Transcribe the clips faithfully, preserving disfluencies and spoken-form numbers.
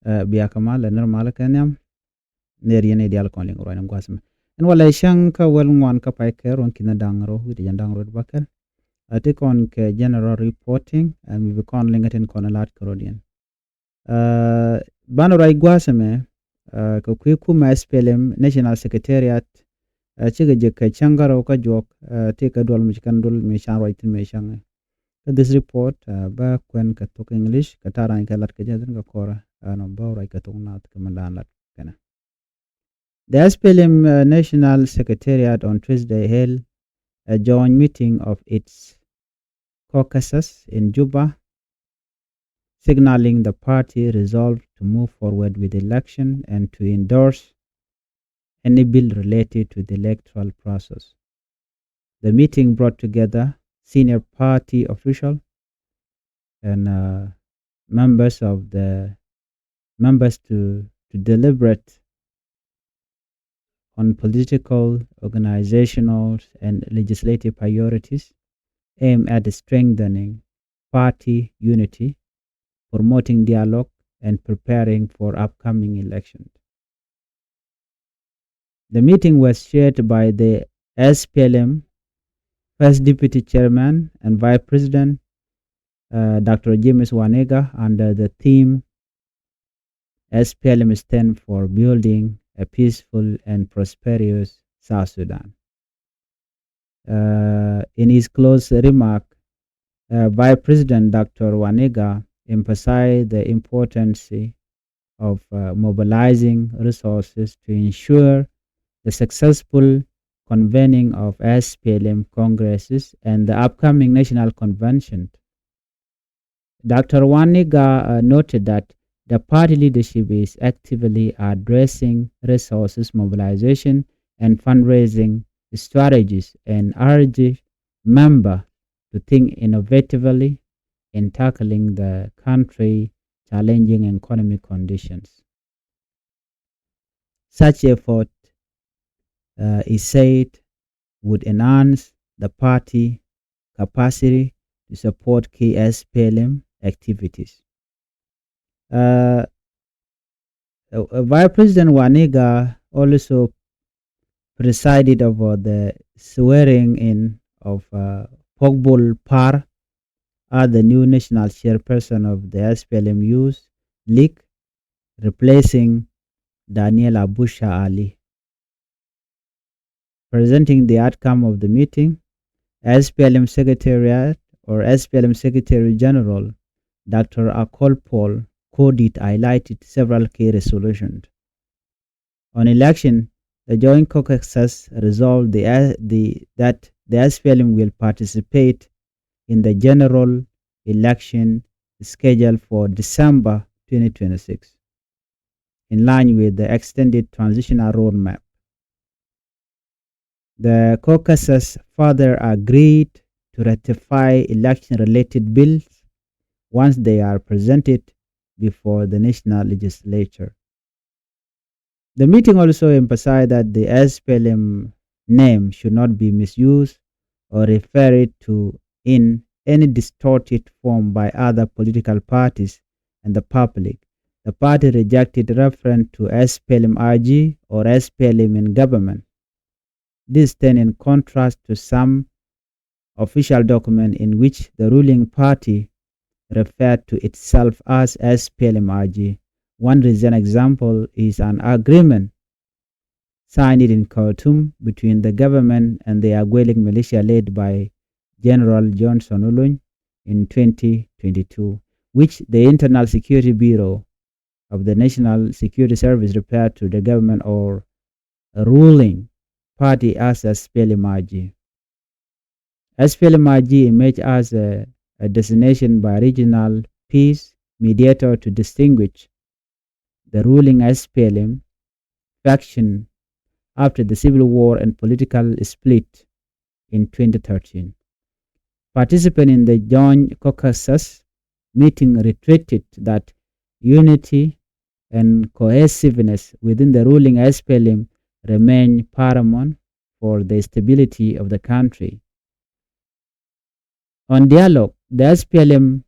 Ɛ, bia kɛ mal ɛ nir mal kɛ nhiam. Ner yɛn i̱ dial kɔn liŋ ruac ni gua̱a̱th mɛ. Ɛn walɛ cäŋ kä wäl ŋuan kä pay kɛ ruɔ̱n ki̱n da̱ŋ rɔ wi̱cdɛ jɛn da̱ŋ rɔ ba kɛl. Ɛ, ti kɔn kɛ general reporting, ɛ, mi bi kɔn liŋ kä tin kɔn lat kɛ rɔ diɛn. Ɛ, banɛ ruac gua̱a̱th mɛ, ɛ, kɛ kui̱ kumɛ S P L M National Secretariat, ɛ, cikɛ jek kɛ cäŋ kä rɛw kä juɔk, ɛ, ti kɛ duɔl mi ci kɛn duɔl mi can ruac thin mi cäŋ. Kä this report, ɛ, bä kuɛn kɛ thok English, kɛ ta̱a̱ raŋ kɛ lat kɛ jɛ thin kɛ kɔrä, ɛ, nɔ bä ruac kɛ thok Naath kɛ mi daan lat kɛnɛ. The S P L M, uh, National Secretariat on Tuesday held a joint meeting of its caucuses in Juba, signaling the party resolve to move forward with the election and to endorse any bill related to the electoral process. The meeting brought together senior party officials and, uh, members of the members to, to deliberate on political, organizational, and legislative priorities aimed at strengthening party unity, promoting dialogue, and preparing for upcoming elections. The meeting was chaired by the S P L M First Deputy Chairman and Vice President, uh, Doctor James Waniga, under the theme S P L M stand for building a peaceful and prosperous South Sudan. Uh, in his close remark, uh, Vice President Doctor Waniga emphasized the importance of, uh, mobilizing resources to ensure the successful convening of S P L M congresses and the upcoming national convention. Doctor Waniga, uh, noted that the party leadership is actively addressing resources mobilization and fundraising strategies and urged member to think innovatively in tackling the country challenging economic conditions. Such effort, uh, he said, would enhance the party capacity to support key S P L M activities. Uh, uh, Vice President Waniga also presided over the swearing in of, uh, Pokbul Par as the new national chairperson of the S P L M Youth League, replacing Daniel Abusha Ali. Presenting the outcome of the meeting, S P L M Secretariat or S P L M Secretary General Doctor Akol Paul Kodit highlighted several key resolutions. On election, the joint caucuses resolved the, the, that the S P L M will participate in the general election scheduled for December twenty twenty-six, in line with the extended transitional roadmap. The caucuses further agreed to ratify election-related bills once they are presented before the national legislature. The meeting also emphasized that the S P L M name should not be misused or referred to in any distorted form by other political parties and the public. The party rejected reference to S P L M I G or S P L M in government. This stand in contrast to some official document in which the ruling party referred to itself as S P L M I G. One recent example is an agreement signed in Khartoum between the government and the Agwelek militia led by General Johnson Olony in twenty twenty-two, which the Internal Security Bureau of the National Security Service referred to the government or ruling party as S P L M I G. S P L M I G emerged as a, a designation by regional peace mediator to distinguish the ruling S P L M faction after the civil war and political split in twenty thirteen. Participants in the joint caucuses meeting reiterated that unity and cohesiveness within the ruling S P L M remain paramount for the stability of the country. On dialogue, the S P L M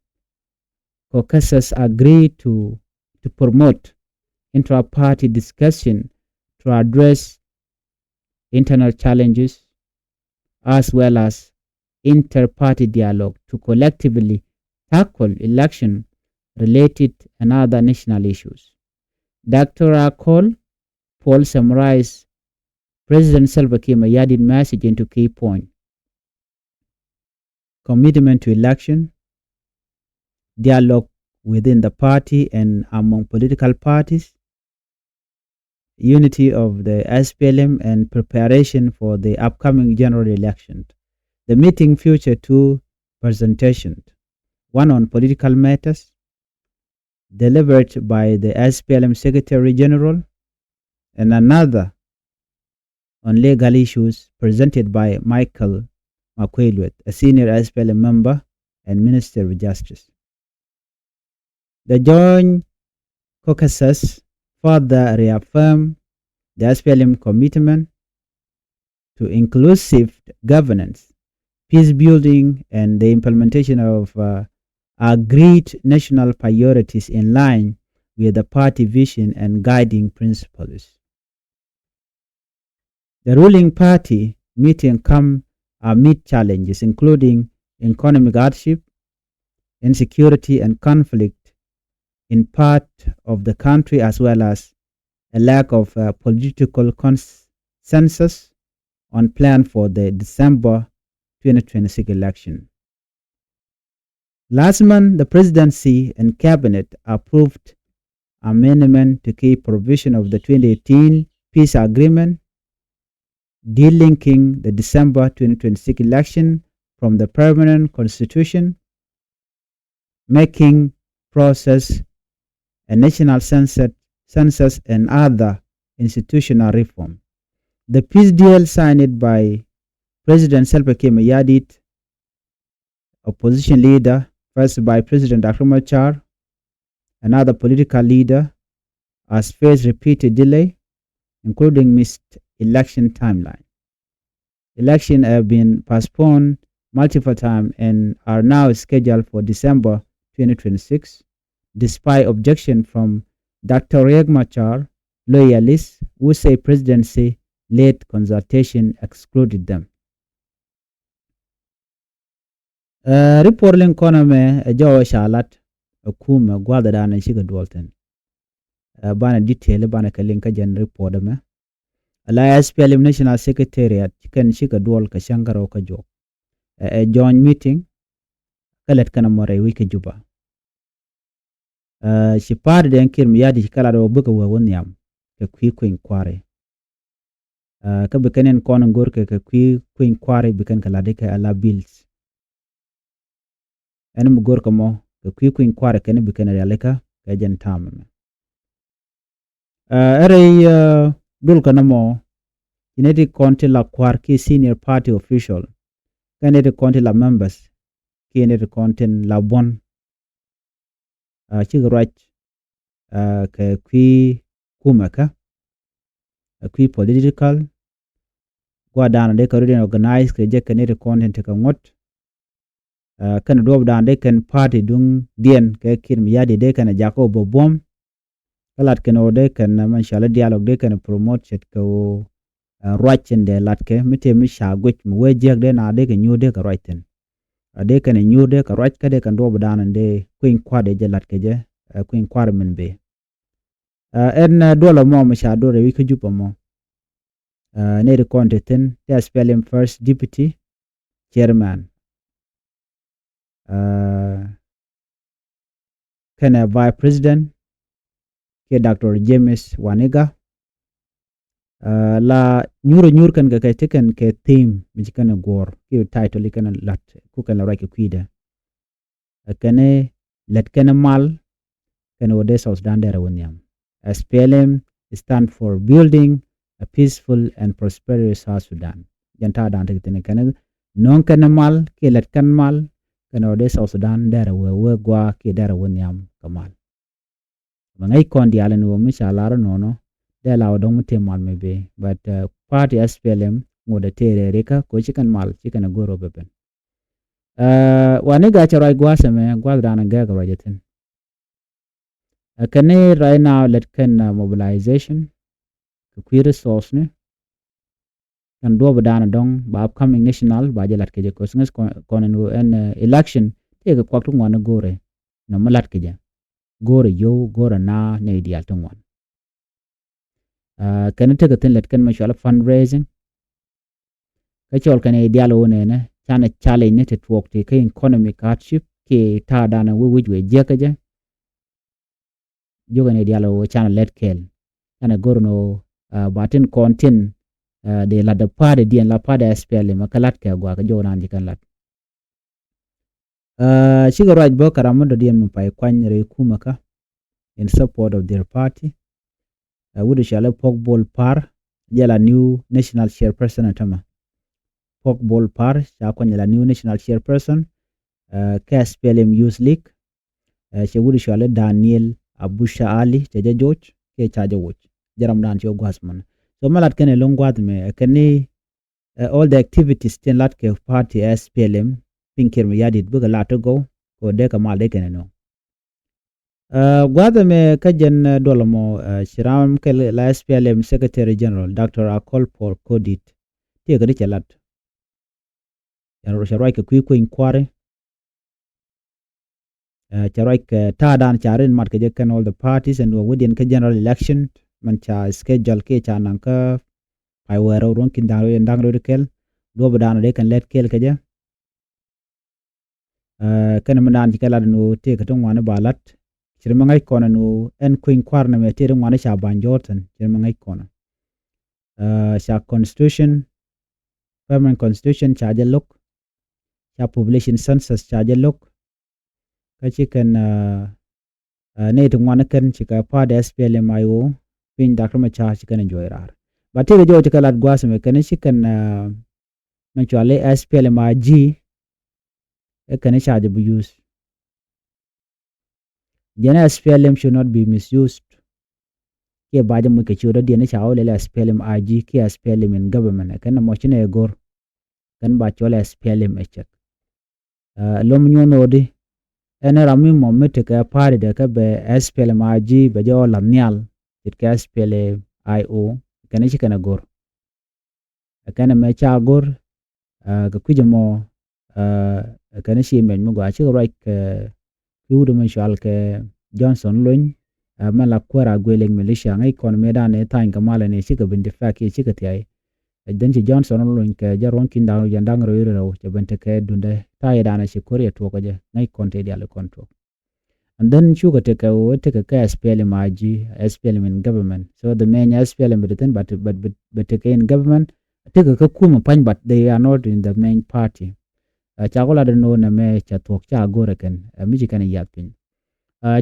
caucuses agreed to to promote intra-party discussion to address internal challenges as well as inter-party dialogue to collectively tackle election-related and other national issues. Doctor Akol Paul summarized President Salva Kiir Mayardit message into key point: commitment to election, dialogue within the party and among political parties, unity of the S P L M and preparation for the upcoming general election. The meeting featured two presentations, one on political matters delivered by the S P L M Secretary General and another on legal issues presented by Michael Makuei Lueth, a senior S P L M member and Minister of Justice. The joint caucuses further reaffirm the S P L M commitment to inclusive governance, peace building, and the implementation of uh, agreed national priorities in line with the party vision and guiding principles. The ruling party meeting come amid challenges including economic hardship, insecurity, and conflict in part of the country, as well as a lack of uh, political consensus on plan for the December twenty twenty-six election. Last month, the presidency and cabinet approved amendment to key provision of the twenty eighteen peace agreement, delinking the December twenty twenty-six election from the permanent constitution, making process a national census, census and other institutional reform. The peace deal signed by President Salva Kiir Mayardit, opposition leader, first by President Doctor Machar, another political leader, has faced repeated delay, including missed election timeline. Elections have been postponed multiple times and are now scheduled for December twenty twenty-six, despite objection from Doctor Riek Machar loyalists who say presidency-led consultation excluded them. Ɛ, report liŋ kɔn ɛmɛ ɛ jɔwä ca lat ɛ kumɛ gua̱dhɛ danɛ cikɛ duɔl thin. Ɛ, banɛ detail banɛ kɛ liŋ kä jɛn report ɛmɛ. Ala S P L M National Secretariat kɛn cikɛ duɔl kɛ cäŋ kärɔw kä juɔk. Ɛ, ɛ joint meeting kä lät kɛn ɛmɔ rɛy wi̱c kä Juba. Ɛ, ci party den Kiir Mayardit ci kɛ lat ɛ wä bikɛ wä wä nhiam kɛ kui̱ kueny kua̱ri. Ɛ, kä bi kɛn in kɔn in go̱rkɛ kɛ kui̱ kueny kua̱ri bi kɛn kɛ lat ikɛ ala bills. Ɛn mi go̱rkɛ mɔ kɛ kui̱ kueny kua̱ri kɛn bi kɛn rialikä kɛ jɛn ta̱a̱m ɛmɛ. Ɛ, ɛ rɛy, ɛ, dul kɛn ɛmɔ ci nɛy ti kɔn ti la kua̱r ki senior party official kɛn nɛy ti kɔn ti la members ki nɛy ti kɔn tin la buɔ̱n. Ɛ, cikɛ ruac, ɛ, kɛ kui̱ kumɛ kä, ɛ, kui̱ political. Gua̱dan dee kɛ rut in organize kɛ jɛ kɛ nɛy ti kɔn tin tekɛ ŋuɔ̱t. Ɛ, kɛn duɔ̱ɔ̱pdan dee kɛn party duŋdiɛn kɛ Kiir Mayardit dee kɛn jakä wä bä buɔ̱m. Kä lat kɛn ɣöö dee kɛn, ɛ, mɛn cɔal i̱ dialogue dee kɛn promote ce̱tkɛ ɣöö, ɛ, ruac in dee latkɛ mi tëë mi ca guic mi wee jiäk dee na dee kɛ nyuur dee kɛ ruac thi̱n. Ɛ, dee kɛn nyuur dee kɛ ruac kä dee kɛn duɔ̱ɔ̱pdan in dee kueny kua̱r dee jɛ latkɛ jɛ, ɛ, kueny kua̱r min bëë. Ɛ, ɛn, ɛ, duɔl ɛmɔ mi ca duɔl rɛy wi̱c kä Juba mɔ. Ɛ, nɛy ti kɔn ti thi̱n ti S P L M first deputy chairman. Ɛ, kɛnɛ vice president kiɛ Doctor James Waniga. Ɛ, la nyuur nyuur kɛn kɛ kɛ ti kɛn kɛ theme mi ci kɛn guɔ̱ɔ̱r kiɛ title kɛn lat ku kɛn la ruac kɛ kui̱dɛ. Ɛ, kɛn lät kɛn mal kɛn wä dee South Sudan derɛ wä nhiam. S P L M stand for building a peaceful and prosperous South Sudan. Jɛn ta̱a̱ da̱a̱n ti kɛ thi̱n kɛn no̱o̱ŋ kɛn mal kiɛ lät kɛn mal kɛn wä dee South Sudan derɛ wä wä gua̱a̱ kiɛ derɛ wä nhiam kɛ mal. Mɛ ŋäc kɔn diaal in wä mi ca lar inɔnɔ dee la wä dɔ̱ŋ mi tëë mal mi bëë. But, ɛ, party S P L M ŋot ɛ tëë rɛɛri kä ko ci kɛn mal ci kɛn ɛ go̱r wä bɛ ben. Ɛ, Waniga cɛ ruac gua̱a̱th ɛmɛ gua̱a̱th da̱a̱n ɛ gɛɛk ruac ɛ thi̱n. Ɛ kɛn ni right now lät kɛn mobilization kɛ kui̱ resource ni kɛn duɔ̱p dan dɔ̱ŋ ba upcoming national ba jɛ lat kɛ jɛ kos ŋäc kɔn ɛn ɛn election tëë kɛ kuak ti ŋuan ni go̱rɛ nɔ mi lat kɛ jɛ go̱rɛ yow go̱rɛ na ni dial ti ŋuan. Kɛn tekɛ thin lät kɛn mɛ cual fundraising. Kä cɔl kɛn i̱ dial wä nɛnɛ canɛ challenge ni ti tuɔɔk ti kä economic hardship ki ta̱a̱ danɛ wä wi̱c wee jiäkä jɛ. Jokɛ ni dial wä canɛ lät kɛl canɛ gor ni wä ba tin kɔn tin di lat dɛ pa̱a̱t diɛn la pa̱a̱t S P L M kä lat kɛ guakä jok nan ji̱ kɛn lat. Cikɛ ruac bä kɛ ram mi dɔ̱diɛn mi pay kuany rɛy kumä kä in support of their party. Wut i̱ cɔal i̱ Pok Bol Par jɛ la new national chairperson ɛ tämɛ. Pok Bol Par ca kuany jɛ la new national chairperson kä S P L M Youth League. Cɛ wut i̱ cɔal i̱ Daniel Abusha Ali cɛ jɛ joc kiɛ ca jɛ woc. Jɛ ram dan ci wä gua̱th mɔnɛ. So mɛ lat kɛn i̱ lo̱ŋ gua̱th mɛ kɛn i̱ all the activities tin lat kɛ party S P L M piny kiɛr mi yadit bikɛ lat ti gɔw kɛ wä dee kɛ mal dee kɛn inɔ. Gua̱th ɛmɛ kä jɛn duɔl mɔ ci ram kɛ la S P L M Secretary General Doctor Akol Paul Kodit tiɛ kɛ di cɛ lat. Cɛ ruac kɛ kui̱ kueny kua̱ri. Cɛ ruac kɛ ta̱a̱ dan ca rin mat kɛ jɛ kɛn all the parties and wä wä diɛn kä general election mɛn ca schedule kiɛ ca naŋ kä pay wɛɛr rɛw ruɔ̱n ki̱n da̱ŋ rɛw da̱ŋ rɛw di kɛl duɔ̱p dan dee kɛn lɛt kɛl kɛ jɛ. Kɛn mi dan ci kɛ lat ni wä tëë kɛ ti ŋuani ba lat ci ri mi ŋäc kɔnɛ ni wä ɛn kueny kua̱r ni mɛ tëë ti ŋuani ca ba̱ny jɔɔr thin ci ri mi ŋäc kɔnɛ. Ca constitution permanent constitution ca jɛ lo̱k. Ca population census ca jɛ lo̱k. Kä ci kɛn nɛy ti ŋuan kɛn ci kɛ pa̱a̱t S P L M I O piny dak ri mɛ ca ci kɛn juɔy raar. Ba tëëkɛ jɔw ci kɛ lat gua̱a̱th mɛ kɛn ci kɛn mɛ cuali S P L M I G. Ɛ kɛn ca jɛ bi use. Jɛn S P L M should not be misused. Kiɛ ba jɛ muc kɛ ciöt dɔ̱diɛn ca wä lɛl S P L M I G kiɛ S P L M in government ɛ kɛn mɔ ci nɛ go̱r. Kɛn ba cɔl S P L M ɛ cɛk. Lom nyuɔn odi ɛn ram mi mɔ mi tekɛ party dɛ kä bɛ S P L M I G bɛ jɛ ɔ lath nhial ce̱tkɛ S P L M I O kɛn ci kɛn ɛ go̱r. Ɛ kɛn ɛmɛ ca go̱r kɛ kui̱c ɛmɔ ɛ kɛn ci mɛc mi gɔaa cikɛ ruac kɛ ki wut ɛmɛ cual kɛ Johnson Lony. Mɛ la kuäär a guelek militia ŋäc kɔn mëë dan ɛ thany kɛ malɛ ni cikɛ bin defect kiɛ cikɛ thiay. Ɛ dhen ci Johnson Lony kɛ jɛ ruɔ̱n ki̱n da̱ŋ rɛw jɛn da̱ŋ rɛw rɛw cɛ ben tekɛ dundɛ ta̱a̱ yɛ dan ɛ ci ko̱r yɛ tuɔɔk kɛ jɛ ŋäc kɔn tëë diaal kɔn tuɔɔk. And then cukɛ tekɛ wee tekɛ kä S P L M I G, S P L M in government. So the main S P L M bɛ thin but but but tekɛ in government. Tekɛ kä kumɛ pany but they are not in the main party. Ca ku lat ni wä nɛ mɛ ca thuɔk ca go̱rɛ kɛn mi ci kɛn yath piny.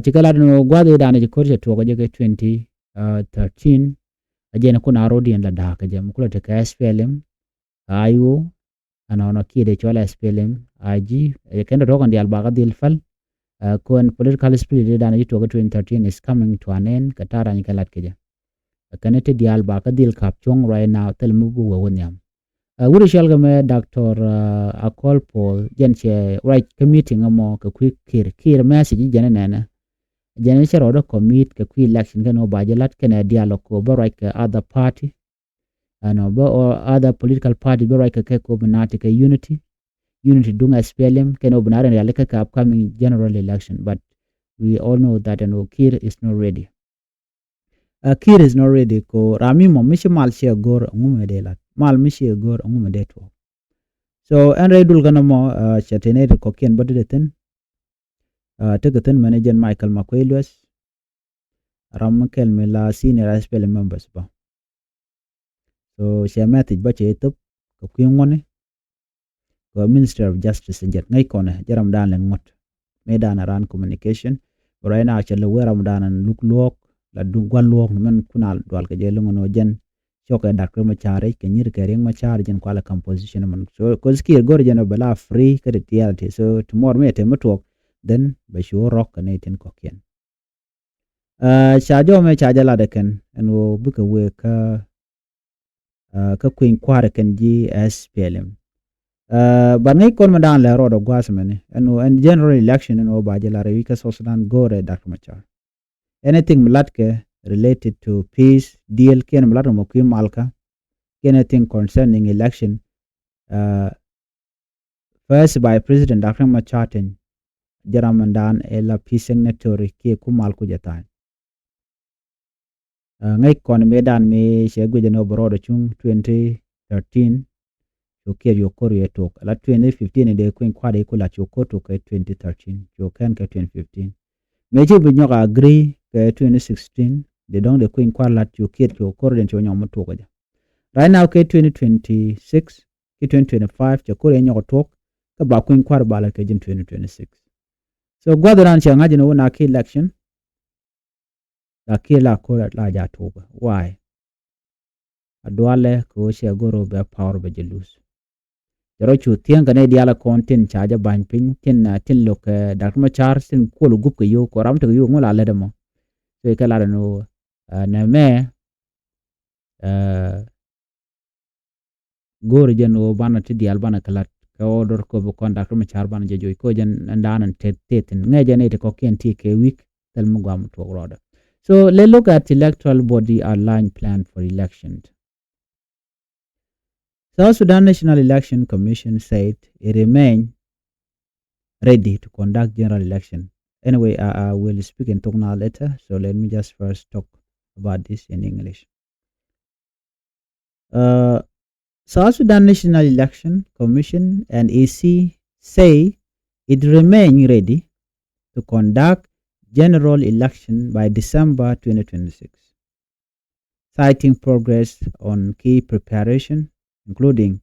Ci kɛ lat ni wä gua̱th i̱ dan ci ko̱r ca tuɔk jɛ kɛ twenty thirteen. A jɛn kun a rot yɛn la da̱a̱k kɛ jɛ mi kulɛ tekɛ S P L M, I O, ɛnɔnɔ kiɛ dee cɔl S P L M I G. Kɛn dee tuɔk kɛn diaal bakä dhil päl. Kɔn political spirit i̱ dan ci tuɔk kɛ twenty thirteen is coming to an end kɛ ta̱a̱ rany kɛ lat kɛ jɛ. Kɛn ti diaal bakä dhil kap cuɔ̱ŋ right now thil mi bi wee wä nhiam. Wut i̱ cɔl kɛ mɛ Doctor Akol Paul jɛn cɛ ruac kä meeting ɛmɔ kɛ kui̱ Kiir Kiir message jɛn nɛnɛ. Jɛn cɛ rɔɔdɛ commit kɛ kui̱ election kɛn wä ba jɛ lat kɛn ɛ dialogue kɛ wä bä ruac kɛ other party. Ɛn wä bä other political party bä ruac kɛ kɛ kɛ wä bi naati kɛ unity. Unity duŋ S P L M kɛn wä bi naati kɛ kɛ upcoming general election but we all know that ɛn wä Kiir is not ready. Kiir is not ready ko ram mi mɔ mi ci mal ciɛ go̱r ɛŋu mɛ dee lat mal mi ciɛ go̱r ɛŋu mɛ dee tuɔɔk. So ɛn rɛy dul kɛn mɔ cɛ tëë nɛy ti kɔ̱kiɛn bä ti dee thi̱n. Tekɛ thi̱n mɛn jɛn Michael Makuei Lueth. Ram mi kɛl mi la senior S P L M members bä. So cɛ message bä cɛ thop kɛ kui̱ ŋuɔ̱ni. Kɛ Ministry of Justice jɛn ŋäc kɔnɛ jɛ ram dan lɛn ŋuɔ̱t. Mëë dan ran communication. But right now cɛ lɛ wee ram dan luk luɔk la gua̱l luɔk ni mɛn kun a dual kɛ jɛ luŋ ni wä jɛn. Cɔkɛ dak Riek Machar kɛ nyir kɛ Riek Machar jɛn kualɛ composition mɛn. So cause Kiir go̱r jɛn bɛ la free kä di tiɛɛl ti so tomorrow mëë te mi tuɔk. Then bɛ cu wä rɔk kɛ nɛy tin kɔ̱kiɛn. Ca jɔmɛ ca jɛ lat ɛ kɛn ɛn ɣöö bikɛ wëë kä kä kui̱ny kua̱r ɛ kɛn ji̱ S P L M. But ŋäc kɔn mɛ da̱a̱n lɛ rɔɔdɛ gua̱a̱th mɛni ɛn ɣöö ɛn general election ɛn ɣöö ba jɛ lat ɛ wi̱c kä South Sudan go̱o̱rɛ Doctor Machar. anything mi latkɛ related to peace deal kiɛn mi lat mɔ kui̱ malkä, kiɛn anything concerning election, uh, First Vice President Doctor Riek Machar Teny, jɛ ram ɛn dan ɛ la peace signatory kiɛ ku mal ku jɛ tha̱a̱ny. Ŋäc kɔn mëë dan mëë cɛ guic ɛn ɣöö bɛ rɔɔdɛ cuŋ twenty thirteen. Cu kiɛt cu ko̱r yɛ tok ala twenty fifteen dee kui̱ny kua̱r i̱ ku lat cu ko̱r tok kɛ twenty thirteen, cu kɛn kɛ twenty fifteen. Mëë ci bi nyɔk agree kɛ twenty sixteen, dee dɔ̱ŋ dee kui̱ny kua̱r lat cu kiɛt cu ko̱r den cu nyɔk mi tok kɛ jɛ. Right now kɛ twenty twenty-six ki twenty twenty-five cɛ ko̱r yɛ nyɔk tok kɛ ba kui̱ny kua̱r ba lat kɛ ji̱n twenty twenty-six. So gua̱th ran cɛ ŋa̱c ni wun a ki election. La kiɛ la ko̱r la ja tukä. Why? A dualɛ kɛ ɣöö cɛ go̱r ɣöö bɛ power bɛ jɛ lose. Cɛ rɔ cu thiäŋ kɛ nɛy diaal kɔn tin ca jɛ ba̱ny piny, tin, uh, tin lo̱k, uh, Doctor Machar tin kuɔl gup kɛ yio̱w kɛ ram tekɛ yio̱w ŋu la lät ɛmɔ. So ikɛ lat ɛn ɣöö, uh, nɛ mɛ, uh, go̱o̱ri jɛn ɣöö banɛ ti diaal banɛ kɛ la̱t kɛ order kɛ bi kɔn Doctor Machar banɛ jɛ joc kɛ ɣöö jɛn ɛn daanɛ teth thin ŋɛɛ jɛn iti kɔ̱kiɛn ti kɛ wi̱i̱k thil mi guam tuɔk rɔɔdɛ. So let's look at electoral body outline plan for elections. South Sudan National Election Commission said it remain ready to conduct general election. Anyway, I, I will speak in Tognath later, so let me just first talk about this in English. Uh, South Sudan National Election Commission and E C say it remain ready to conduct general election by December twenty twenty-six, citing progress on key preparation, including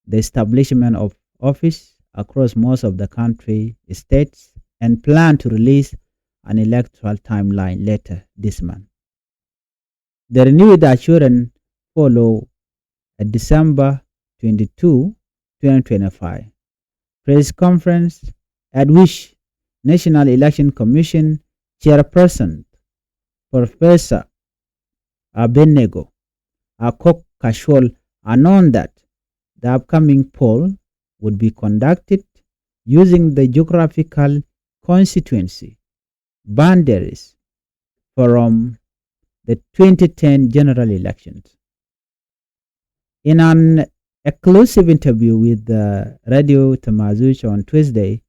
the establishment of office across most of the country states and plan to release an electoral timeline later this month. The renewed assurance follow a December twenty-two, twenty twenty-five press conference at which National Election Commission chairperson Professor Abednego Akok Kashwal announced that the upcoming poll would be conducted using the geographical constituency boundaries from the twenty ten general elections. In an exclusive interview with the Radio Tamazuch on Tuesday,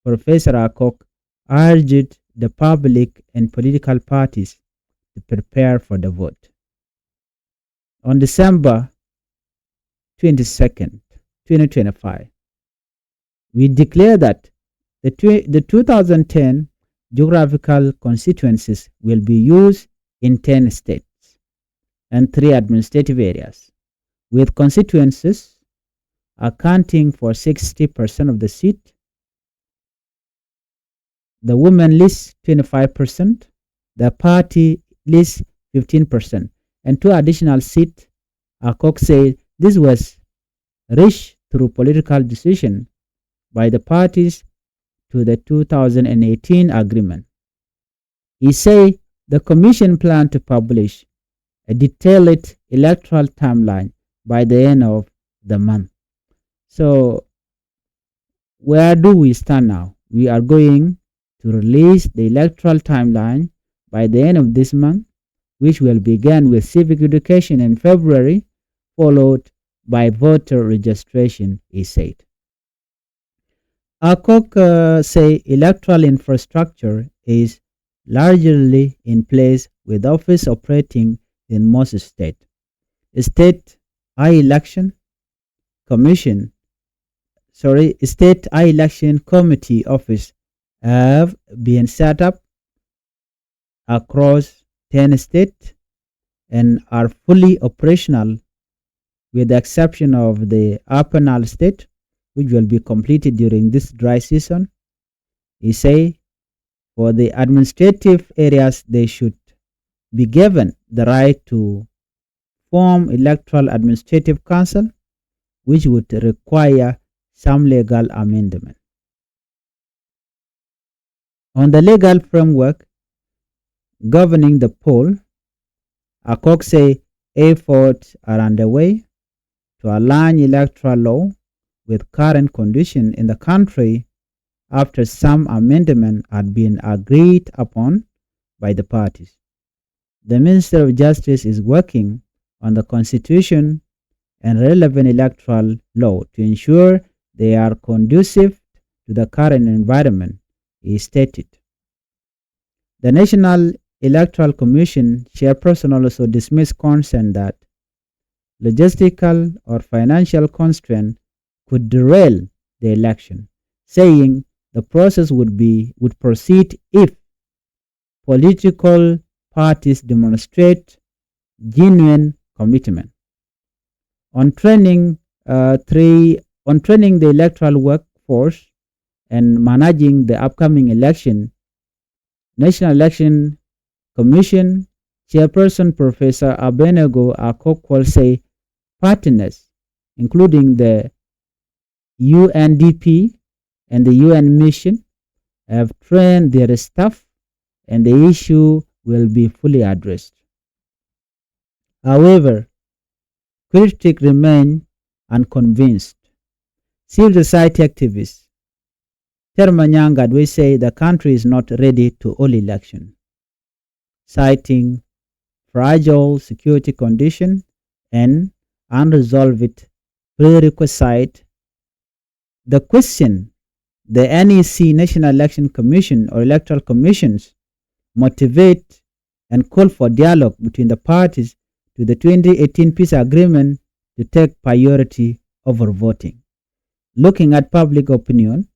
Professor Akok urged the public and political parties to prepare for the vote. On December twenty-second, twenty twenty-five, we declare that the tw-, the two thousand ten geographical constituencies will be used in ten states and three administrative areas, with constituencies accounting for sixty percent of the seat, the women list twenty-five percent, the party list fifteen percent, and two additional seats, Akok said this was reached through political decision by the parties to the two thousand eighteen agreement. He said the commission plan to publish a detailed electoral timeline by the end of the month. So where do we stand now? We are going to release the electoral timeline by the end of this month, which will begin with civic education in February, followed by voter registration, he said. Akok, uh, say electoral infrastructure is largely in place with office operating in most state. State election commission, sorry, state election committee office have been set up across ten states and are fully operational, with the exception of the Upper Nile State, which will be completed during this dry season. He say for the administrative areas, they should be given the right to form electoral administrative council, which would require some legal amendment. On the legal framework governing the poll, Akok say efforts are underway to align electoral law with current condition in the country after some amendment had been agreed upon by the parties. The Minister of Justice is working on the constitution and relevant electoral law to ensure they are conducive to the current environment, he stated. The National Electoral Commission chairperson also dismissed concern that logistical or financial constraint could derail the election, saying the process would be, would proceed if political parties demonstrate genuine commitment. On training, uh, three, on training the electoral workforce and managing the upcoming election, National Election Commission chairperson Professor Abednego Akokwal say partners, including the U N D P and the U N mission, have trained their staff and the issue will be fully addressed. However, critics remain unconvinced. Civil society activist Termanyang Gadwe say the country is not ready to hold election, citing fragile security condition and unresolved prerequisite. The question the N E C, National Election Commission or Electoral Commissions, motivate and call for dialogue between the parties to the twenty eighteen peace agreement to take priority over voting. Looking at public opinion,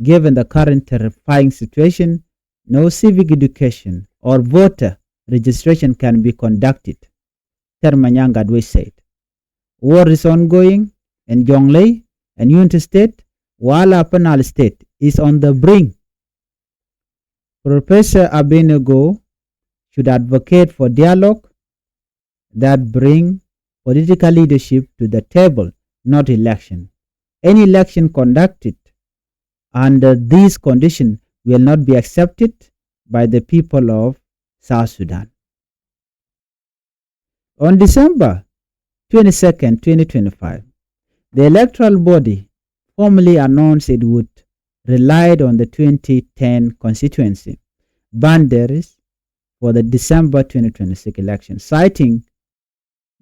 given the current terrifying situation, no civic education or voter registration can be conducted, Termanyang Gadwe said. War is ongoing in Jonglei and Unity State, while Upper Nile State is on the brink. Professor Abednego should advocate for dialogue that bring political leadership to the table, not election. Any election conducted under these conditions will not be accepted by the people of South Sudan. On December twenty-second, twenty twenty-five, the electoral body formally announced it would relied on the twenty ten constituency boundaries for the December twenty twenty-six election, citing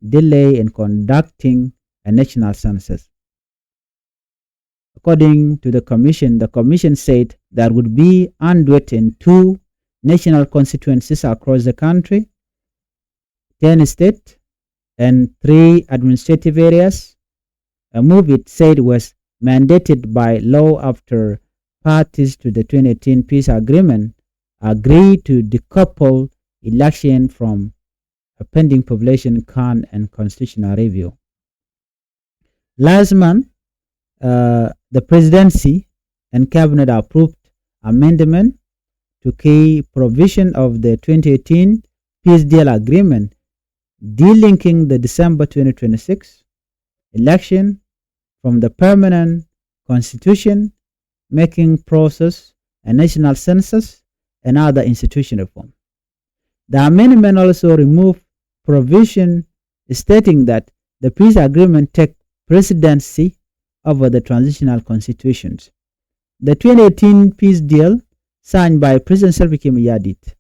delay in conducting a national census. According to the commission, the commission said there would be hundred and two national constituencies across the country, ten state and three administrative areas, a move it said was mandated by law after parties to the twenty eighteen peace agreement agreed to decouple election from a pending population count and constitutional review. Last month, uh, the presidency and cabinet approved amendment to key provision of the twenty eighteen peace deal agreement, delinking the December twenty twenty-six election from the permanent constitution making process, a national census, and other institution reform. The amendment also removed provision stating that the peace agreement take presidency over the transitional constitutions. The twenty eighteen peace deal, signed by President Salva Kiir Mayardit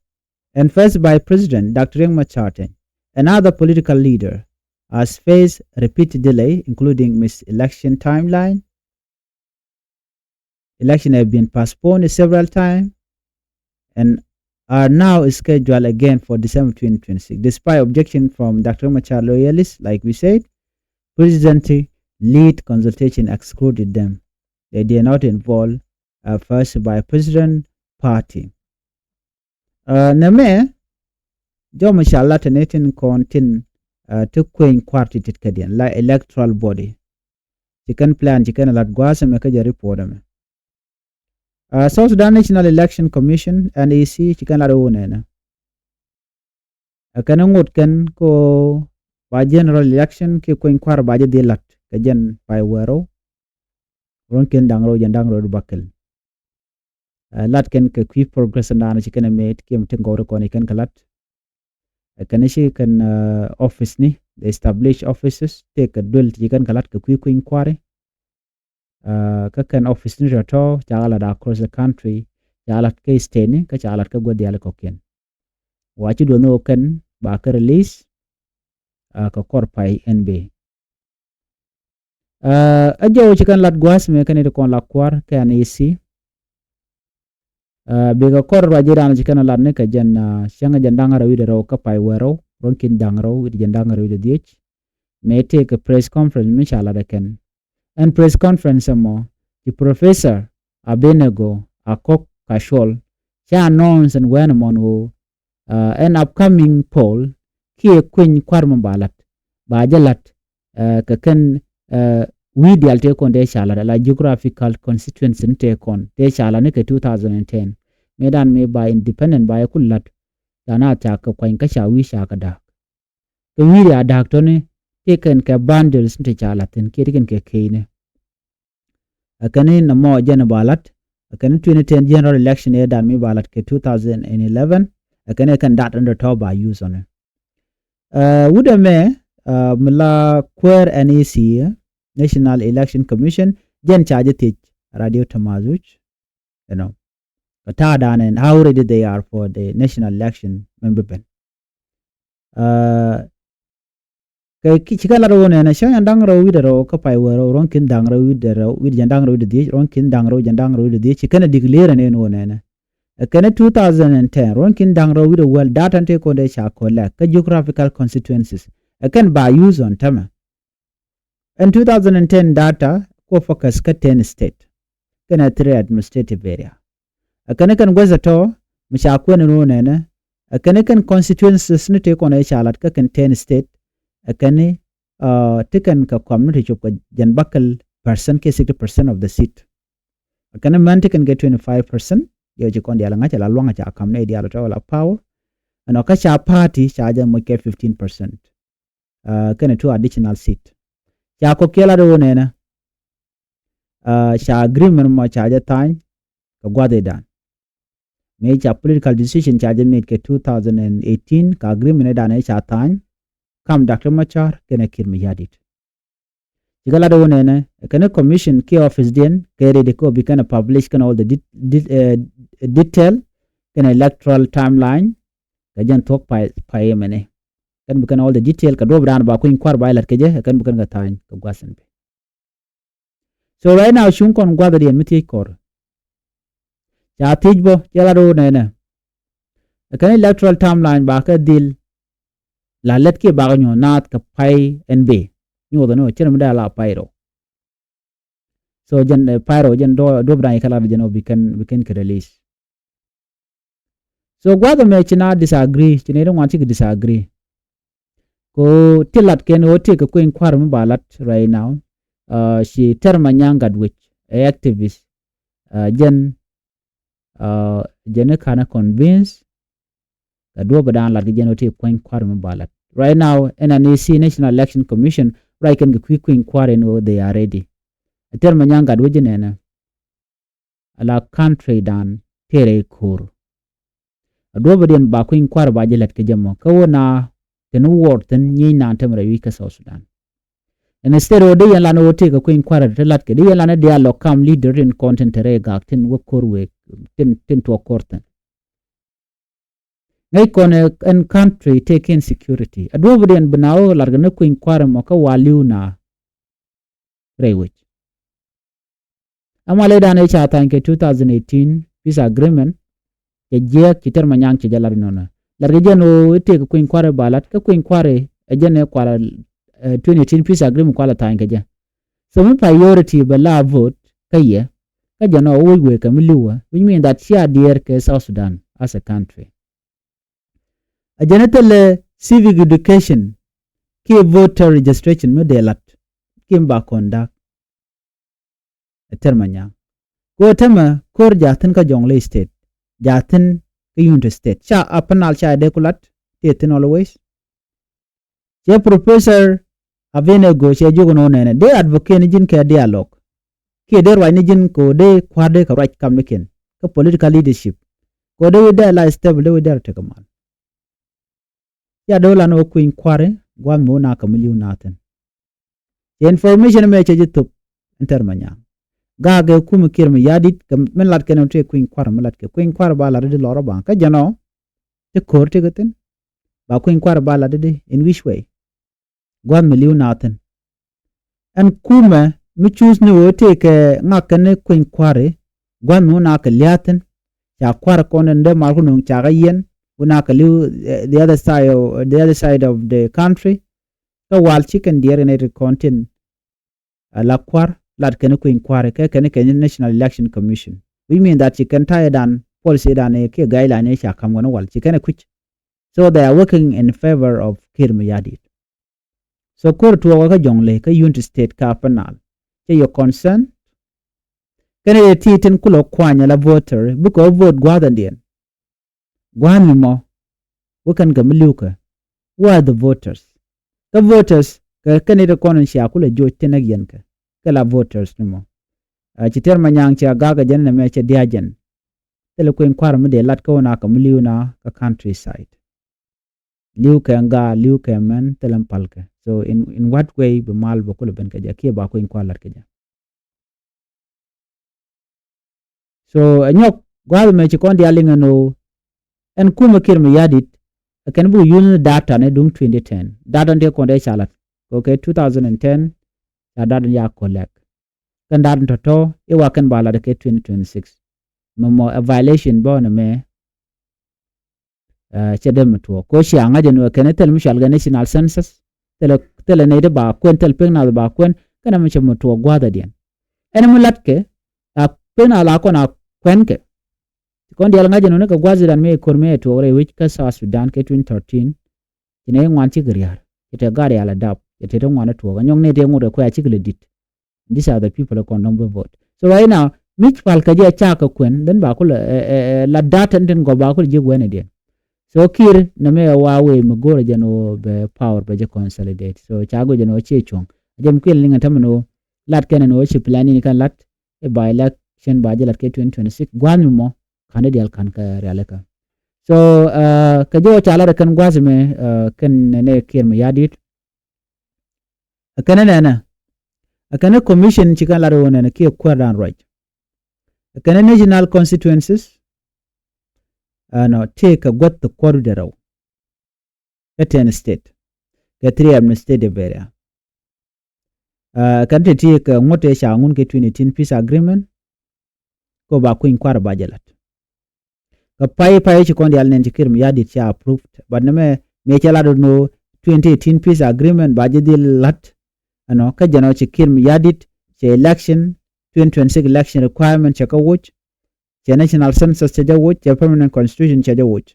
and First Vice President Doctor Riek Machar Teny and other political leader, has faced repeated delay, including missed election timeline. Election have been postponed several times and are now scheduled again for December twenty twenty-six. Despite objection from Doctor Machar loyalists, like we said, presidency lead consultation excluded them. They did not involve a First Vice President party. Uh, nɛmɛ jɔmɛ ca lat tɛ ni tin kɔn tin, uh, ti kueny kuar ti tit kädiɛn la electoral body. Ci kɛn plan ci kɛn lat gua̱a̱th ɛmɛ kä jɛ report ɛmɛ. Uh, South Sudan National Election Commission, N E C, ci kɛn lat wun ɛnɛ. Ɛ kɛn ŋot kɛn ko ba general election ki kueny kuar ba jɛ dhil lat kɛ jɛn pay wɛɛrɔ. Run kɛn da̱ŋ rɛw jɛn da̱ŋ rɛw bakɛl. Uh, lat kɛn kɛ kui̱ progress naan ci kɛn ɛ met kiɛm tin gɔwri kɔn i kɛn kɛ lat. Ɛ kɛn ci kɛn, uh, office ni, the established offices, tëë kɛ duel ti ci kɛn kɛ lat kɛ kui̱ kui̱ny kuari. Kä kɛn office ni tɔ̱tɔ̱ ca lat across the country, ca lat kä state ni kä ca lat kä gua̱th diaal kɔ̱kiɛn. Wa ci duɔth ni ɣöö kɛn ba kɛ release kɛ kɔr pay ɛn bee. Ɛ jɔw ci kɛn lat gua̱a̱th mëë kɛn i̱ ti kɔn la kua̱r kɛ N E C. Bikɛ kɔr ruac i̱ dan ci kɛn lat ni kɛ jɛn cäŋ jɛn da̱ŋ rɛw wi̱cdɛ rɛw kä pay wee rɛw, ruɔ̱n ki̱n da̱ŋ rɛw wi̱cdɛ jɛn da̱ŋ rɛw wi̱cdɛ dhiec. Mëë tëëkɛ press conference mi ca lat ɛ kɛn. Ɛn press conference ɛmɔ ci Professor Abednego Akok Kacol ca announce ɛn wɛn ɛmɔn ɣöö ɛn upcoming poll kiɛ kueny kua̱r mi ba lat, ba jɛ lat kɛ kɛn wi̱i̱ diaal tëë kɔn tëë ca lat, ala geographical constituency ni tëë kɔn tëë ca lat ni kɛ two thousand and ten. Mëë dan mëë ba independent ba yɛ kul lat, dan a ca kɛ kuany kä ca wi̱i̱ ca kɛ da̱a̱k. Kɛ wi̱i̱ a da̱a̱k tɔ̱ni tëë kɛn kɛ boundaries ni tëë ca lat thi̱n kiɛ tëë kɛn kɛ keyni. Ɛ kɛn in nɔmɔ jɛn ba lat, ɛ kɛn in twenty ten general election ëë dan mi ba lat kɛ two thousand and eleven, ɛ kɛn in kɛn dat in dɔ̱tɔ̱ ba use ɔni. Wut ɛmɛ mi la kuäär N E C, National Election Commission, jɛn ca jɛ thiec Radio Tamazuj, you know, kɛ ta̱a̱ dan in how ready they are for the national election mɛn bi ben. Kɛ ci kɛ lat ɣöö nɛnɛ cäŋ da̱ŋ rɛw wi̱cdɛ rɛw kä pay wee rɛw, ruɔ̱n ki̱n da̱ŋ rɛw wi̱cdɛ rɛw wi̱cdɛ jɛn da̱ŋ rɛw wi̱cdɛ dhiec, ruɔ̱n ki̱n da̱ŋ rɛw jɛn da̱ŋ rɛw wi̱cdɛ dhiec, ci kɛn a declare ɛn ɣöö nɛnɛ. Ɛ kɛn two thousand and ten, ruɔ̱n ki̱n da̱ŋ rɛw wi̱cdɛ wäl data tëë kɔn dee ca kɔlɛk kä geographical constituencies. Ɛ kɛn ba use ɔn tämɛ. Ɛn two thousand and ten data kɔ focus kä ten state kɛnɛ three administrative area. Ɛ kɛn kɛn guäth ɛ tɔ mi ca kuɛn ni ɣöö nɛnɛ, ɛ kɛn kɛn constituencies ni tëë kɔn ɛ ca lat kä kɛn ten state, ɛ kɛn ti kɛn kɛ kɔm ni ti cop kɛ jɛn bäkɛl percent kiɛ sixty percent of the seat. Ɛ kɛn män ti kɛn kɛ twenty five percent, yɛ ci kɔn diaal ŋa̱c ala luaŋ ca kam ni diaal tɔ ala power. Ɛnɔ kä ca party ca jɛ moc kɛ fifteen percent. Kɛnɛ two additional seat. Ca kɔ kiɛ lat ɣöö nɛnɛ, ca agreement mɔ ca jɛ tha̱a̱ny kɛ gua̱th i̱ dan. Mëë ca political decision ca jɛ made kɛ two thousand and eighteen, kɛ agreement i̱ dan i̱ ca tha̱a̱ny kam Doctor Machar kɛnɛ Kiir Mayardit. Cikɛ lat ɣöö nɛnɛ kɛnɛ commission kiɛ office diɛn kɛ ready kɛ bi kɛnɛ publish kɛnɛ all the detail kɛnɛ electoral timeline. Kɛ jɛn thuɔ̱k pay mɛni kɛn bi kɛnɛ all the detail kɛ duɔ̱p dan ba kueny kua̱r ba ilat kɛ jɛ kɛn bi kɛn kɛ tha̱a̱ny kɛ gua̱th in bi. So right now cuŋ kɔn gua̱th diɛn mi thiec kɔr. Ca thiec bä cɛ lat ɣöö nɛnɛ. Ɛ kɛn electoral timeline ba kɛ dhil la lät kiɛ bakɛ nyuɔ̱th naath kɛ pay ɛn bee. Nyuɔth ɛn ɣöö cɛ rɛ mi dee la pay rɔ. So jɛn pay rɔ jɛn duɔ̱p da̱ŋ kɛ lat jɛn ɣöö bi kɛn bi kɛn kɛ release. So gua̱th ɛmɛ ci na disagree, ci nɛy ti ŋuan cikɛ disagree. Ko ti lat kɛn ɣöö tëëkɛ kueny kua̱r mi ba lat right now. Ci Tɛr Manyaŋ Gatwec ɛ activist. Jɛn jɛn i̱ kanɛ convince. Kɛ duɔ̱p dan lat kɛ jɛn ɣöö tëëkɛ kueny kua̱r mi ba lat right now. Ɛn N E C, National Election Commission, right kɛn kɛ kui̱ kueny kua̱r ɛn ɣöö they are ready. Tɛr Manyaŋ Gatwec ji̱ nɛnɛ. Ala country dan tëë rɛy ko̱r. A duɔ̱pä diɛn ba kueny kua̱r ba jɛ lät kɛ jɛ mɔ kä wä na thin wuɔr thin nyieny na tɛm rɛy wi̱c kä South Sudan. Instead ɣöö dee yɛn lan ɣöö tëëkɛ kueny kua̱r te lat kɛ dee yɛn lan diaal lɔ kam leader tin kɔn tin te rɛy gak tin wä ko̱r wek tin tin tuɔk ko̱r thin. Ŋäc kɔn ɛn country tëëkɛ insecurity. A duɔ̱pä diɛn bi na ɣöö lat kɛ ni kueny kua̱r mɔ kä wa li̱w na rɛy wec. Ama lɛ dan ɛ ca tha̱a̱ny kɛ two thousand eighteen peace agreement. Cɛ jiɛɛk ci Tɛr Manyaŋ cɛ jɛ lat inɔnɔ. Lat kɛ jɛn ɣöö i̱ tëëkɛ kueny kua̱ri ba lat kä kueny kua̱ri ɛ jɛn ɛ kualɛ twenty eighteen peace agreement kualɛ tha̱a̱ny kɛ jɛ. So mi priority bɛ la vote kä yɛ kä jɛn ɔ wec wekɛ mi li̱wä, which mean that cia diɛɛr kɛ South Sudan as a country. A jɛn ɛ thilɛ civic education kiɛ voter registration mi dee lat kiɛ mi ba kɔn da̱k. Ɛ Tɛr Manyaŋ. Kɛ ɣöö tämɛ ko̱r jaathin kä Jonglei State, jaathin kä Unity State. Ca Upper Nile ca dee ku lat tëë thin always. Cɛ Professor Abednego cɛ jiök ɛn ɣöö nɛnɛ dee advocate ni ji̱n kɛ dialogue. Kiɛ dee ruac ni ji̱n kɛ ɣöö dee kua̱r dee kɛ ruac kamnikiɛn kä political leadership. Kɛ ɣöö dee wi̱c dee la stable dee wi̱c dee rɔ tekɛ mal. Cia dee wä lan wä kui̱ny kua̱ri gua̱a̱th mi wä na kɛ mi li̱w na thi̱n. Cɛ information mɛ cɛ ji̱ thop in Tɛr Manyaŋ. Ga̱a̱ gɛ kumɛ Kiir Mayardit kɛ min lat kɛn ɔ tëë kui̱ny kua̱r mi lat kɛ kui̱ny kua̱r ba lat di lɔrɔ baŋ kä jɛn ɔ. Ti ko̱r ti kɛ thi̱n ba kui̱ny kua̱r ba lat di in which way? Gua̱th mi li̱w na thi̱n. Ɛn kumɛ mi cuuth ni ɣöö tëëkɛ ŋak kɛn ni kueny kua̱ri gua̱th mi wä na kɛ lia̱a̱ thi̱n. Ca kua̱r kɔn in dee mal ku nuŋ ca kɛ yiɛn wä na kɛ li̱w, eh, the other side of, the other side of the country. Kä wal ci kɛn diɛɛr in ɛ ti kɔn tin a la kua̱r lat kɛn ni kueny kua̱ri kɛ kɛn ni kɛn ni National Election Commission, which mean that ci kɛn ta̱yɛ dan policy dan ɛ kiɛ guideline ɛ ca ka̱m kɛn wal ci kɛn ɛ kui̱c. So they are working in favor of Kiir Mayardit. So kor tuɔɔkä kä Jɔŋley kä Unity State kä Upper Nile. Cɛ yɛ concern. Kɛnɛ yɛ ti tin kulɛ kuany ala voter bikɛ wä vote gua̱a̱th ɛn diɛn. Gua̱a̱th mi mɔ wä kɛn kɛ mi li̱wkɛ. Who are the voters? Kä voters kɛ kɛn iti kɔn in cia kulɛ joc tin näk yɛn kɛ kɛ la voters ni mɔ. A ci tɛr ma nyaŋ cia ga̱a̱k ɛ jɛn nɛ mɛ cɛ dia̱a̱ jɛn. Thilɛ kueny kua̱r mi dee lat kä wä na kɛ mi li̱w na kä countryside. Li̱w kɛ ŋa li̱w kɛ mɛn thilɛ palkɛ. So in, in what way bi mal bɛ kulɛ ben kɛ jɛ kiɛ ba kueny kua̱r lat kɛ jɛ. So ɛ nyɔk gua̱a̱th mɛ ci kɔn diaal liŋ ɛn ɣöö ɛn kumɛ Kiir Mayardit ɛ kɛn buk yun data ni duŋ twenty ten. Data ni tëë kɔn dee ca lat kɛ kɛ two thousand and ten. Ca data ni ya collect. Kɛn data ni tɔ̱tɔ̱ i̱ wa kɛn ba lat kɛ twenty twenty six. Mɛ mɔ ɛ violation bä nɛ mɛ. Cɛ dee mi tuɔɔk ko cia ŋa̱c ɛn ɣöö kɛn thil mi cual kɛ national census. Thilɛ, thilɛ nɛy ti ba kuɛn thil pek nath ba kuɛn kɛn mi cɛ mi tuɔɔk gua̱a̱th adiɛn. Ɛn mi latkɛ a pek nath la kɔn a kuɛn kɛ. Kɔn diaal ŋa̱c ɛn ɣöö ni kɛ gua̱a̱th idan mi kor mi ɛ tuɔɔk rɛy wec kä South Sudan kɛ twenty thirteen. Ci nɛy ŋuan cikɛ ria̱r cɛ te gar yal adap cɛ te ti ŋuan ɛ tuɔɔk ɛnyɔk nɛy ti ŋot kɛ kuɛ a cikɛ lɛ dit. These are the people kɔn dɔ̱ŋ bi vote. So right now mi pal kɛ jɛ ca kɛ kuɛn then ba kulɛ la data tin gɔp ba kulɛ ji̱ wɛn idiɛn. So Kiir nɛ mɛ wa wee mi go̱o̱rɛ jɛn wä bɛ power bɛ jɛ consolidate. So ca go̱ jɛn wä cie cuɔ̱ŋ a jɛ mi kuil niŋ a tämɛ ni wä lat kɛn ni wä ci plan ni kɛn lat i̱ ba election ba jɛ lat kɛ twenty twenty six gua̱a̱th mi mɔ ka̱n i̱ dial ka̱n kɛ rialikä. So kɛ jɛ wä ca lat kɛn gua̱a̱th mi kɛn nɛ Kiir Mayardit. Ɛ kɛn nɛnɛ ɛ kɛn commission ci kɛn lat wä nɛnɛ kiɛ kuäär dan ruac. Ɛ kɛn national constituencies. Ɛnɔ tëë kɛ gua̱th ti kuɔr wi̱cdɛ rɛw. Ɛ ten state kɛ three administrative area. Ɛ kɛn ti ti kɛ ŋuɔ̱t tëë ca ŋun kɛ twenty eighteen peace agreement. Kɛ ba kui̱ny kua̱r ba jɛ lat. Kɛ pay pay ci kɔn dial nɛn ci Kiir Mayardit ca approved but nɛ mɛ mɛ cɛ lat wä nɔ twenty eighteen peace agreement ba jɛ dhil lat. Ɛnɔ kä jɛn ɔ ci Kiir Mayardit cɛ election twenty twenty six election requirement cɛ kä woc. Cɛ national census cɛ jɛ woc cɛ permanent constitution cɛ jɛ woc.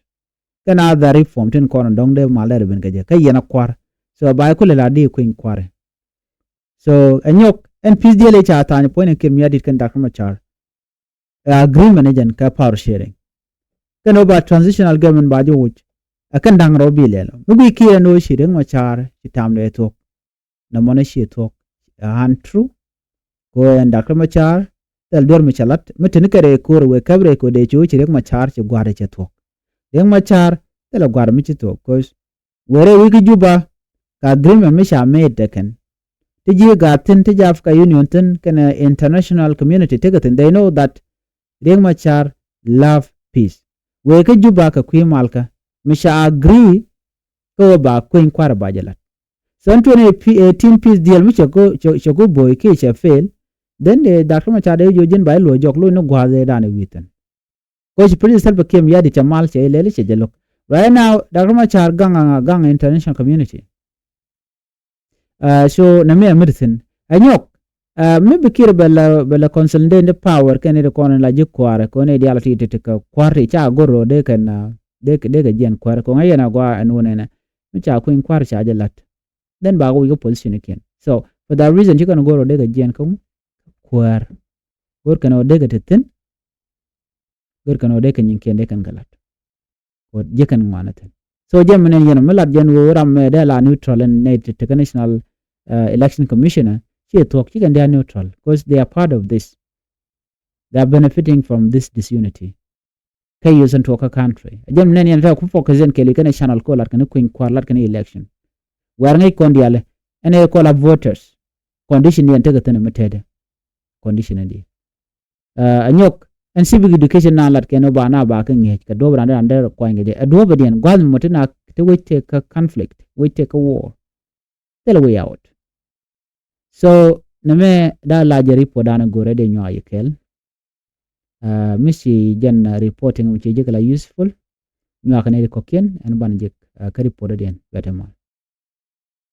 Kɛn a dhar reform tin kɔn dɔ̱ŋ dee mal dee rɛ ben kɛ jɛ kä yɛn a kua̱r. So ba kulɛ la di kui̱ny kua̱r. So ɛ nyɔk ɛn peace deal ca tha̱a̱ny puɔ̱ny ɛ Kiir Mayardit kɛn Doctor Machar. Ɛ agreement ni jɛn kɛ power sharing. Kɛn ɔ ba transitional government ba jɛ woc. Ɛ kɛn da̱ŋ rɔ bi lɛl mi gui Kiir ɛn ɔ ci Riek Machar ci tam dee thuɔ̱k. Nɛ mɔnɛ ci thuɔ̱k. Ɛ han true. Ko ɛn Doctor Machar thil duer mi ca lat mi teni kɛ rɛy ko̱r wee käp rɛy ko̱r dee ci wä ci Riek Machar ci gua̱r cɛ thuɔ̱k. Riek Machar thil ɛ gua̱r mi ci thuɔ̱k 'cause wëë rɛy wec kä Juba kɛ agreement mi ca made ɛ kɛn. Ti ji̱ gaat thi̱n ti ji̱ Africa Union thi̱n kɛnɛ international community tekɛ thi̱n they know that Riek Machar love peace. Wëë kä Juba kɛ kui̱ malkä mi ca agree kä wä ba kueny kua̱r ba jɛ lat. So ɛn twenty eighteen peace deal mi cɛ ku boy kiɛ cɛ fail. Then the Doctor Machar dee ji̱ ji̱n ba i̱ luɔ jɔk lo̱c ni gua̱a̱th ëë dan ɛ wi̱i̱ thi̱n. Koci President Salva Kiir Mayardit cɛ mal cɛ ilɛli cɛ jɛ lo̱k. Right now Doctor Machar gaŋ gaŋ international community. So nɛ mi ɛ mi ti thi̱n ɛ nyɔk. Mi bi Kiir bɛ lɛ consolidate ni power kɛn ni ti kɔn in la ji̱ kua̱r kɔn in dial ti ti ti kɛ kua̱r ti ca go̱r rɔ dee kɛn dee kɛ jiɛn kua̱r kɔn ɛ yɛn a gua ɛn wun ɛnɛ. Mi ca kui̱ny kua̱r ca jɛ la̱t. Then ba kɛ wi̱c kä position ikiɛn. So for that reason ci kɛn go̱r rɔ dee kɛ jiɛn kä kuäär. Go̱r kɛn ɔ dee kɛ te thi̱n. Go̱r kɛn ɔ dee kɛ nyiŋkiɛn dee kɛn kɛ lat. Kɛ ɔ ji̱ kɛn ŋuan ɛ thi̱n. So jɛ mi nɛn yɛn mi lat jɛn wee ram mɛ dee la neutral ɛn nɛ te kɛ national election commissioner ci thuɔ̱k ci kɛn dee a neutral 'cause they are part of this. They are benefiting from this disunity. Kä yio̱th in tuɔɔkä country a jɛm nɛn yɛn fɛ ku focus yɛn kɛɛliw kɛn ɛ channel ko lat kɛn kui̱ny kua̱r lat kɛn election. Wɛr ŋäc kɔn diaal ɛn ɛ kɔl a voters. Condition diɛn tekɛ thi̱n mi tetdɛ. Condition in di Ɛ nyɔk ɛn civic education na lat kɛn ɔ ba na ba kä ŋi̱eec kɛ duɔ̱p ran ran dee kuany kɛ jɛ ɛ duɔ̱p ɛ diɛn gua̱th mi mɔ ti na ti wec tëë kä conflict, wec tëë kä war. Thilɛ way out. So nɛ mɛ da la jɛ report dan go̱rɛ dee nyuak yɛ kɛl. Mi ci jɛn reporting mi ci jɛ kɛ la useful. Nyuak kɛ nɛ di kɔkiɛn ɛn ban jɛ kä report diɛn bɛ te mal.